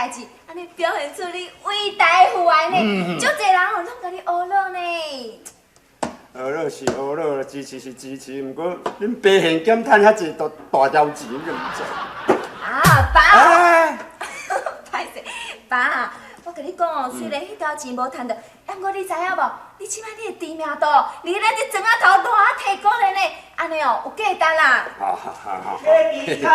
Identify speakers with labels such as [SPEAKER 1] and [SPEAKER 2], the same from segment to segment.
[SPEAKER 1] 代誌，按呢表現出你偉大的父愛呢，足濟人哦攏共你學落呢。
[SPEAKER 2] 學落是學落，支持是支持，毋過恁爸現兼趁遐濟大大條錢，你毋知？
[SPEAKER 1] 啊，爸，
[SPEAKER 2] 哎，
[SPEAKER 1] 歹勢，爸，我共你講哦，雖然彼條錢無趁著，毋過你知影無？你這擺你的知名度，離咱這莊仔頭偌提高了呢，按呢哦有價值啦。
[SPEAKER 2] 好好好好。
[SPEAKER 3] 豬跤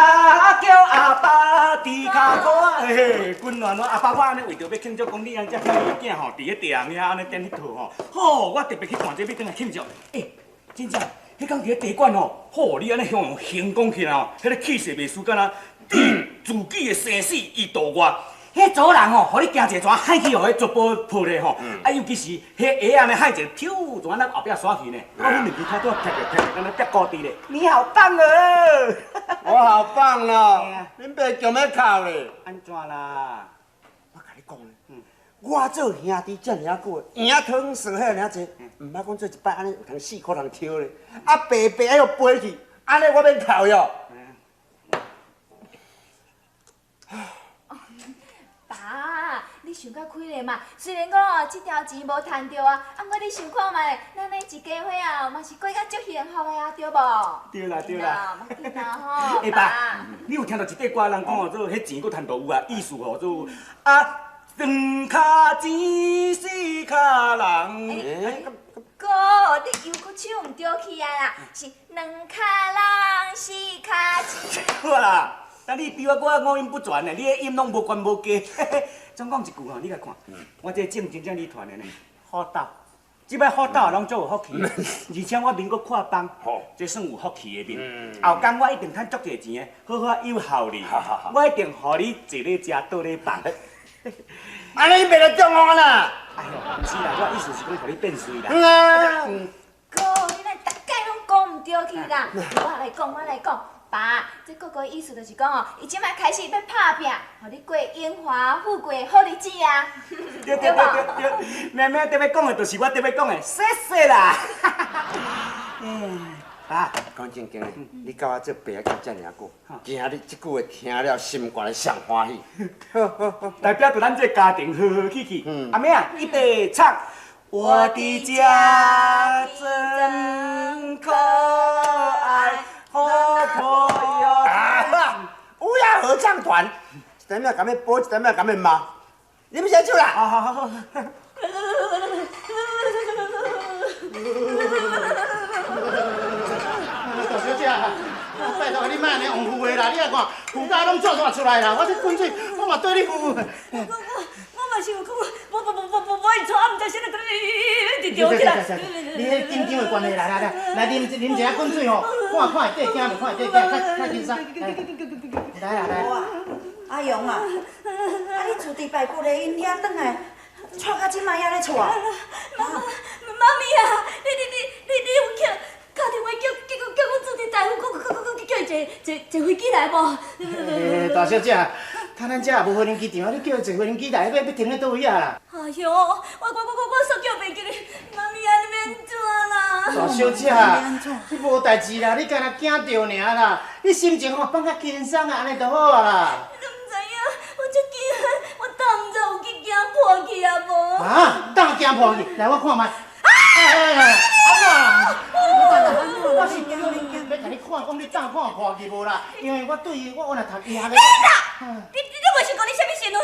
[SPEAKER 3] 叫阿爸，豬跤箍啊，嘿嘿，滚暖暖。阿爸，我按呢為著欲慶祝，講你按遮遐爾囝吼，佇咧地紅遐按呢踮咧套吼，好，我特別去看這欲轉來慶祝。欸，真正，彼工佇咧茶館吼，吼，你按呢向行講起來吼，彼个氣勢袂輸，敢若置自己的生死於度外。彼組人吼，予你行一个船，海去予彼竹波破咧吼，啊，尤其是彼鞋按呢海一个，抽，就按呢後壁煞去呢。我阮兩支跤拄仔踢著踢著，敢若跌高低咧。你好棒哦！
[SPEAKER 2] 我好棒哦！恁爸強欲哭咧。
[SPEAKER 3] 按怎啦？
[SPEAKER 2] 我共你講咧，我做兄弟遮爾久的，贏湯輸遐爾濟，毋捌講做一擺按呢有通四箍通抽咧，啊白白愛予飛去，按呢我免哭喲。
[SPEAKER 1] 爸，你想較開咧嘛？雖然講哦，這條錢無趁著啊，啊，毋過你想看覓咧，咱呢一家伙啊，嘛是過甲足幸福的啊，對無？
[SPEAKER 3] 對啦對啦。
[SPEAKER 1] 嘛緊啦吼。
[SPEAKER 3] 欸爸，你有聽著一塊歌人講哦，做彼錢閣趁著有啊，意思吼做啊，兩跤錢四跤人。
[SPEAKER 1] 哥，你又閣唱毋對去啊啦，是兩跤人四跤錢。
[SPEAKER 3] 好啦。但你比我閣較五音不全呢，你彼音攏無懸無低。總講一句吼，你來看，我這種真正你傳的呢，好鬥。這擺好鬥攏足有福氣，而且我面閣闊邦，這算有福氣的面。後工我一定趁足濟錢的，好好有效你。我一定予你坐咧食，倒咧放。
[SPEAKER 2] 按呢你袂來中我啦？
[SPEAKER 3] 哎喲，毋是啦，我意思是講予你變媠啦。
[SPEAKER 2] 嗯啊。
[SPEAKER 1] 哥，你若逐擺攏講毋對去啦，我來講，我來講。爸，這哥哥意思就是講哦，伊這擺開始欲拍拚，予你過榮華富貴好日子啊！
[SPEAKER 3] 對對對對對，妹妹特欲講的，就是我特欲講的，謝謝啦。爸，
[SPEAKER 2] 講正經的，你佮我做爸仔囝遮爾久，今仔日這句話聽了心肝裡上歡喜。
[SPEAKER 3] 代表著咱這家庭和和氣氣。阿妹啊，預備唱。我的家真可愛。好朋友，
[SPEAKER 2] 烏鴉合唱團，一點仔共你播，一點仔共你罵，你欲先唱啦。
[SPEAKER 3] 好好好好。
[SPEAKER 4] 大小姐，拜託你莫按呢枉付話啦！你來看，胡渣攏做煞出來啦！我這滾水，我嘛對你付。
[SPEAKER 5] 我嘛是有講，無無無無無無會錯，毋知啥物你直跳起來。
[SPEAKER 4] 你彼緊張的關係，來來來，來啉啉一下滾水吼，看看會過驚無？看會過驚，較較輕鬆。來啊來。
[SPEAKER 6] 阿勇啊，啊你厝佇排骨的𪜶遐轉來，掣到這擺猶咧掣。
[SPEAKER 5] 媽媽咪啊，你你你你你有去敲電話叫叫叫阮主治大夫，閣閣閣閣叫伊坐坐坐飛機來無？
[SPEAKER 4] 欸，大小姐，趁咱遮也無無人機場，你叫伊坐無人機來，欲欲停咧佗位啊啦？
[SPEAKER 5] 哎喲，我我我我我煞叫袂記咧，媽咪啊，你欲按怎啦？
[SPEAKER 4] 大小姐，你無代誌啦，你干焦驚著爾啦，你心情吼放較輕鬆啊，按呢就好啊啦。
[SPEAKER 5] 你毋知影，我足驚，我膽毋知有去驚破去啊無？
[SPEAKER 4] 啊，膽驚破去？來，我看覓。啊！啊！我是叫你欲共你看，講你膽看破去無啦？因為我對伊，我原來讀醫學的。
[SPEAKER 5] 你啦！你你你袂想講你啥物身份？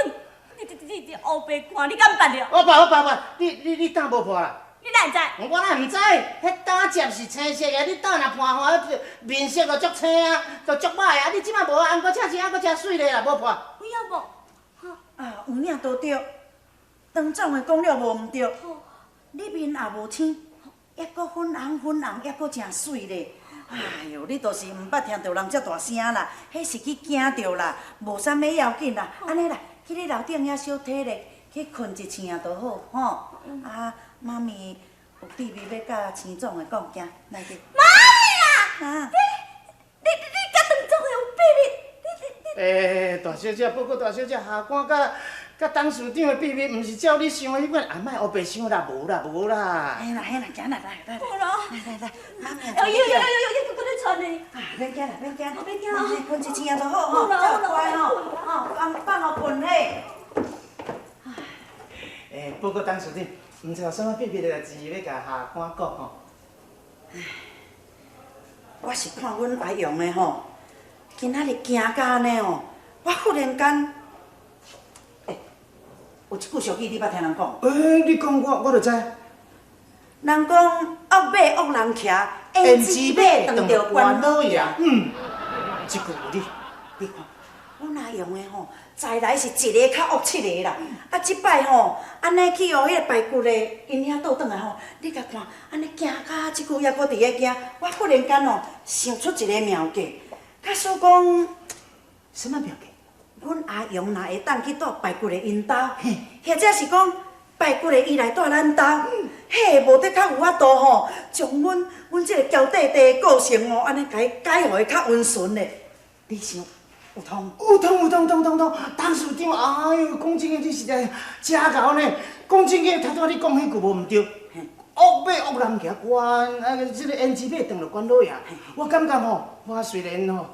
[SPEAKER 5] 你你你你烏白看，你敢捌著？
[SPEAKER 4] 我捌我捌捌，你你你膽無破啦？
[SPEAKER 5] 你哪會知？
[SPEAKER 4] 我哪會毋知？彼膽汁是青色的，你膽若破吼，面色就足青啊，就足歹啊！你這擺無啊，毋過這是猶閣誠媠咧啦，無破。
[SPEAKER 5] 有影無？
[SPEAKER 6] 啊，有影都對，張總的講了無毋對，你面也無青，猶閣粉紅粉紅，猶閣誠媠咧。哎喲，你就是毋捌聽著人遮大聲啦，彼是去驚著啦，無啥物要緊啦。按呢啦，去你樓頂遐小體咧，去睏一醒就好，吼。啊，媽咪有秘密欲佮錢總的講，行來去。
[SPEAKER 5] 媽咪啊！你你你佮張總的有秘密？你你你。
[SPEAKER 4] 欸，大小姐，報告大小姐，下官佮佮董事長的秘密，毋是照你想的彼款，啊，莫烏白想啦，無啦，無啦。
[SPEAKER 6] 嘿啦嘿啦，行啦，來來來。
[SPEAKER 5] 好啦。
[SPEAKER 6] 來來來，媽咪。
[SPEAKER 5] 哎呦呦呦呦呦，閣咧喘呢。
[SPEAKER 6] 啊，免驚啦，免驚。
[SPEAKER 5] 免驚哦。
[SPEAKER 6] 睏一醒就好吼，才有乖吼。吼，放放予睏嘿。
[SPEAKER 4] 欸，報告董事長，毋知有啥物秘密的代志欲共下官講吼？
[SPEAKER 6] 我是看阮阿勇的吼，今仔日驚甲按呢哦，我忽然間，欸，有一句俗語你捌聽人講？
[SPEAKER 4] 欸，你講我我就知。
[SPEAKER 6] 人講惡馬惡人騎，胭脂馬撞著關老爺。
[SPEAKER 4] 嗯，這句有理。
[SPEAKER 6] 你看，阮阿勇的吼，再來是一个較惡七个啦。啊，這擺吼，按呢去予彼个排骨的𪜶遐倒轉來吼，你共看，按呢驚甲這久猶閣佇咧驚，我忽然間吼想出一个妙計，假使講，
[SPEAKER 4] 啥物妙計？
[SPEAKER 6] 阮阿勇若會當去蹛排骨的𪜶兜，或者是講排骨的伊來蹛咱兜，彼個無得較有法度吼，將阮阮這个嬌弟弟的個性吼，按呢共伊改予伊較溫順的，你想？有通？
[SPEAKER 4] 有通有通通通通，董事長，哎喲，講真个，你實在真𠢕呢。講真个，頭拄仔你講彼句無毋對，惡馬惡人騎關，啊，這个胭脂馬撞著關老爺。我感覺吼，我雖然吼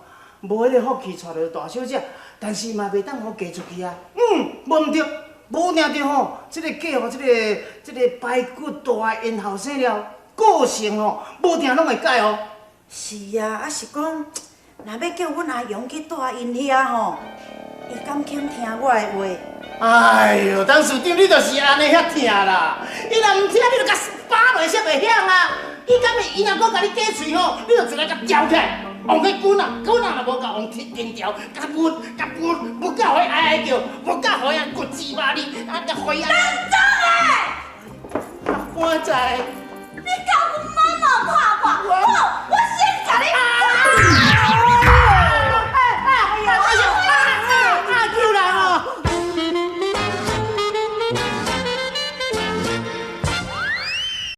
[SPEAKER 4] 無彼个福氣娶著大小姐，但是嘛袂當予嫁出去啊。嗯，無毋對，無定著吼，這个嫁予這个這个排骨大的𪜶後生了，個性吼無定攏會改哦。
[SPEAKER 6] 是啊，啊是講。若欲叫阮阿勇去蹛𪜶遐吼，伊敢肯聽我的話？
[SPEAKER 4] 哎喲，董事長，你就是按呢遐疼啦！伊若毋聽，你就共扒落才袂響啊！伊敢會，伊若閣共你假喙吼，你就一來共撬起來，往彼滾啊，滾啊，若無夠往鐵钉條，共骨共骨，無夠予伊哀哀叫，無夠予伊骨子肉你，啊，予伊啊！
[SPEAKER 5] 董總欸！
[SPEAKER 4] 阿官仔，
[SPEAKER 5] 你敢